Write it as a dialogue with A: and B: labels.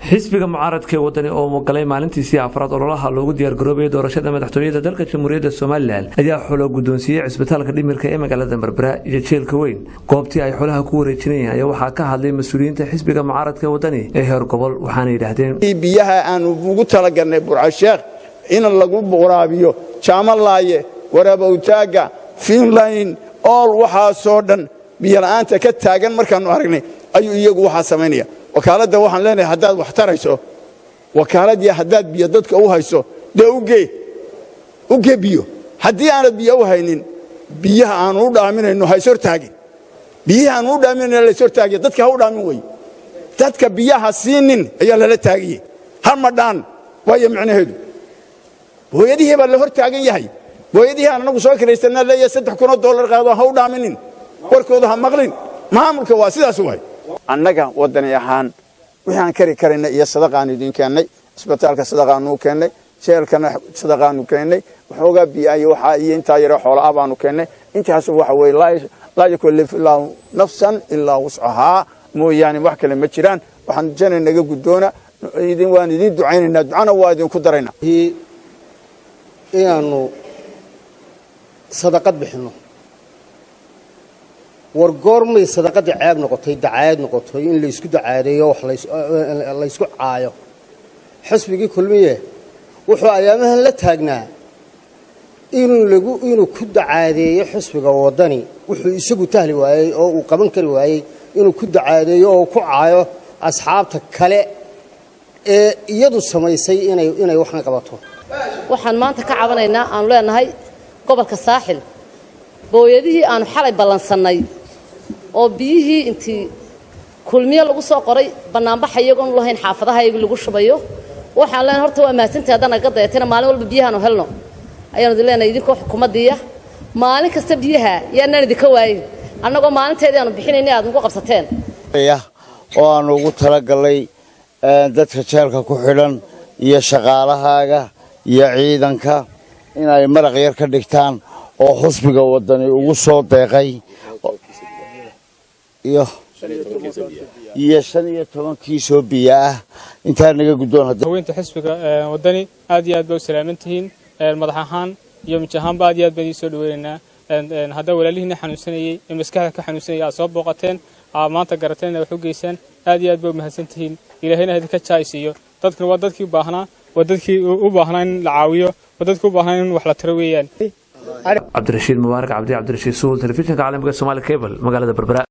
A: Xisbiga mucaaradka ee Wadani oo galay maalintiisii afraad ololaha loogu diyaargaroobaya doorashada madaxtooyada dalka Jamhuuriyadda Somaliland ayaa xulo guddoonsiiyey cisbitaalka dhimirka ee magaalada Berbera iyo jeelka weyn. Goobtii ay xolaha ku wareejinayeen ayaa waxaa ka hadlay mas-uuliyiinta xisbiga mucaaradka ee Wadani ee heer gobol, waxaana yidhaahdeen:
B: Biyaha aanu ugu talagalnay Burcasheekh in lagu waraabiyo Jaamalaaye, Waraabowtaaga, Finline, ool, waxaasoo dhan biyola'aanta ka taagan markaannu aragnay ayuu iyagu waxaa samaynaya. Wakaaladda waxaan leenahay, haddaad wax tarayso wakaaladii, haddaad biyo dadka u hayso, dee ugee, ugee biyo. Haddii aanad biyo u haynin, biyaha aanu u dhaaminayno ha ishortaagin. Biyaha aanu u dhaaminayno la ishortaagiya, dadka ha u dhaamin wey. Dadka biyaha siinin ayaa lala taagiyey, ha madhaan. Waayo micnaheedu booyadihii baa la hor taagan yahay. Booyadihii aan anagu soo kiraysanaa leeyahay $3,000 qaado, ha u dhaaminin, warkooda ha maqlin. Maamulka waa sidaas waay. Annaga Waddani ahaan wixii aan kari karayna iyo sadaqaanu idin keennay. Isbitaalka sadaqaanu keennay, jeelkana sadaqaanu keennay, waxoogaa biyaa iyo waxaa iyo intaa yaro xoola ah baanu keennay. Intaas waxa weeye laa yukallifu illaahu nafsan illaa wuscahaa mooyaane, wax kale ma jiraan. Waxaan jana naga guddoona idin, waan idin ducaynaynaa, ducana waa idinku daraynaa.
C: Inaannu sadaqad bixinno, war goormay sadaqadii ceeb noqotay, dacaayad noqotay, in laysku dacaadeeyo, wax laysku caayo? Xisbigii Kulmiye wuxuu ayaamahan la taagnaa inuu lagu inuu ku dacaadeeyo xisbiga Waddani wuxuu isagu tahli waayey oo uu qaban kari waayey, inuu ku dacaadeeyo oo ku caayo asxaabta kale ee iyadu samaysay inay waxan qabato.
D: Waxaan maanta ka cabanaynaa, aanu leenahay gobolka Saaxil, booyadihii aanu xalay ballansannay oo biyihii intii Kulmiye lagu soo qoray bannaanbaxa iyagoonu lahayn xaafadaha iyagu lagu shubayo. Waxaan leenahay, horta waa mahadsantahay haddaan naga dayatayna, maalin walba biyahaanu helno ayaanu idin leenahay. Idinkoo xukuumaddiiya maalin kasta biyaha yaanaan idinka waayin, annagoo maalinteedii aanu bixinayna aad nagu qabsateen.
E: Oo aanu ugu talagalay dadka jeelka ku xidhan iyo shaqaalahaaga iyo ciidanka inay maraq yar ka dhigtaan oo xusbiga Waddani ugu soo deeqay iyo 15 kiisoo biyo ah, intaa naga guddoon.
F: Haweenta xisbiga Waddani aad iyo aad ba u salaaman tihiin, madax ahaan iyo mij ahaanba aad iyo aad baan idiin soo dhaweynaynaa. Haddaa walaalihiina xanuunsanayey ee maskaxda ka xanuunsanayay aad soo booqateen, aad maanta garateen inaad wax u geysaan, aad iyo aad ba u mahadsan tihiin. Ilaahayna idinka jaaysiiyo. Dadkuna waa dadkii u baahnaa, waa dadkii u baahnaa in la caawiyo, waa dadkii u baahnaa in wax la tiro weeyaan.
A: Cabdirashiid Mubaarak Cabdi, Cabdirashiid Suul, telefishinka caalamka Somaali Cable, magaalada Berbera.